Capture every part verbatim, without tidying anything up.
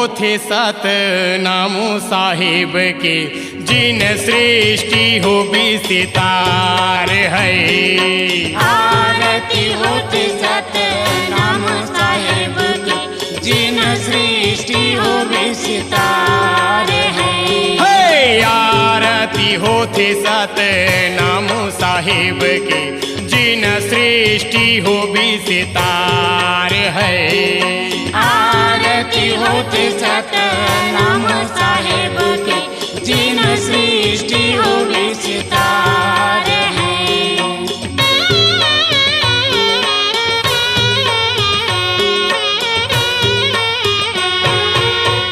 होथे सतनाम साहेब के, जिन सृष्टि हो विस्तार है। आरती होथे सतनाम साहेब के, जिन सृष्टि हो विस्तार है। हे, आरती होथे सतनाम साहेब के, जिन सृष्टि हो विस्तार है। आरती होथे सतनाम साहेब के, जिन सृष्टि हो विस्तार है।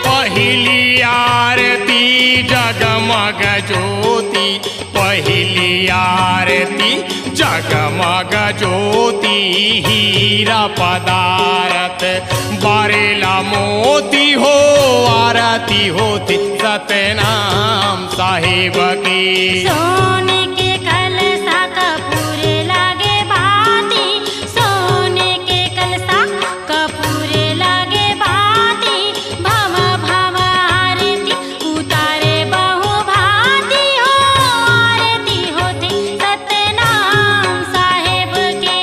पहिली आरती जगमग ज्योति, पहिली आरती जगमग ज्योति, हीरा पदारथ बरेला मोती हो। आरती होथे सतनाम साहेब की। सोने के कलसा कपूर लागे बाती, सोने के कलसा कपूर लागे बाती, भवा भवा आरती उतारे बहु भांति हो। आरती होथे सतनाम साहेब के।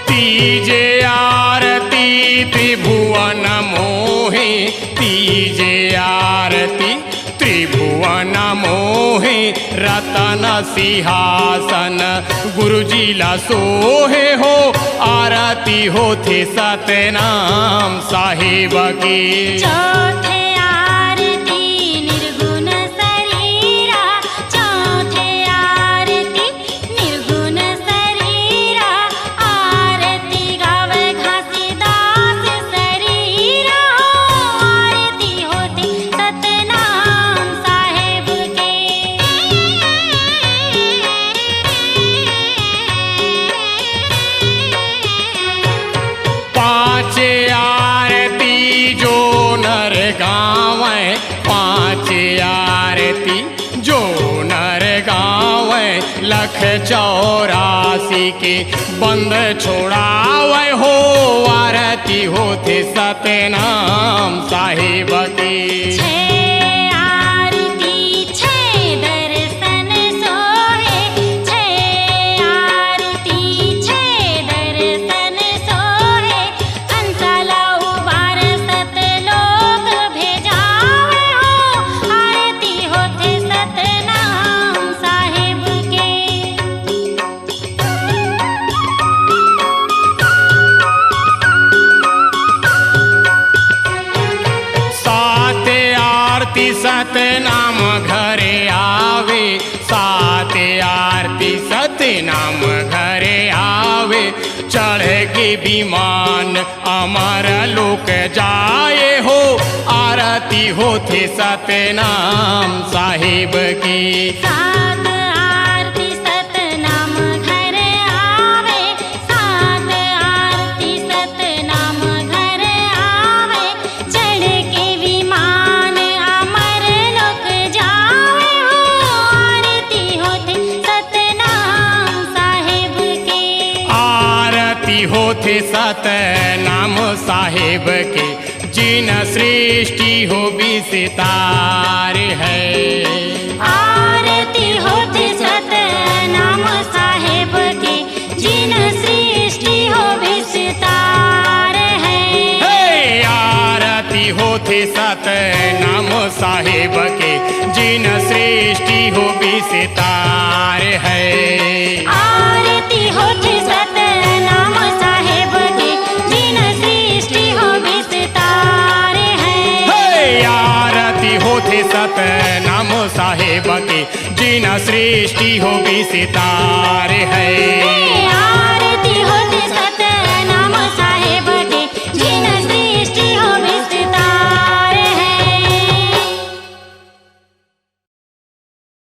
तीजे आरती त्रिभुवन मोहे, तीजे आरती त्रिभुवन मोहे, रतन सिंहासन गुरुजी ला सोहे हो। आरती होथे सतनाम साहेब की। चौथे आरती निर्गुण शरीरा, चौथे आरती निर्गुण शरीरा, आरती गावे घासीदास शरीरा। आरती होथे सतनाम साहेब के। पाँच आरती जो नर गावै, पाँच आरती जो नर गावै, लख चौरासी के बंद छोड़ावै हो। आरती होथे सतनाम साहेब की। छे आरती छे दर्शन सोहे, छे आरती छे दर्शन सोहे, अंसला उबार सतलोक भेजावे हो। आरती होथे सतनाम साहेब के। सात आरती सतनाम घरे आवे, सात आरती सतनाम घरे आवे, चढ़ के विमान अमर लोक जाए हो। आरती होथे सतनाम साहेब की। सात आरती सतनाम घर आवे, सात आरती सतनाम घर आवे, चढ़ के विमान अमर लोक जावे हो। आरती होथे सतनाम साहेब के। आरती होथे सतनाम साहेब के, जिन सृष्टि हो विस्तार है। आरती होथे सतनाम साहेब के, जिन सृष्टि हो विस्तार है। हे, आरती होथे सतनाम साहेब के, जिन सृष्टि हो विस्तार है। आरती होथे सतनाम साहेब के, जिन सृष्टि हो विस्तार है। हे, आरती होथे सतनाम साहेब के, जिन सृष्टि हो विस्तार है। हे,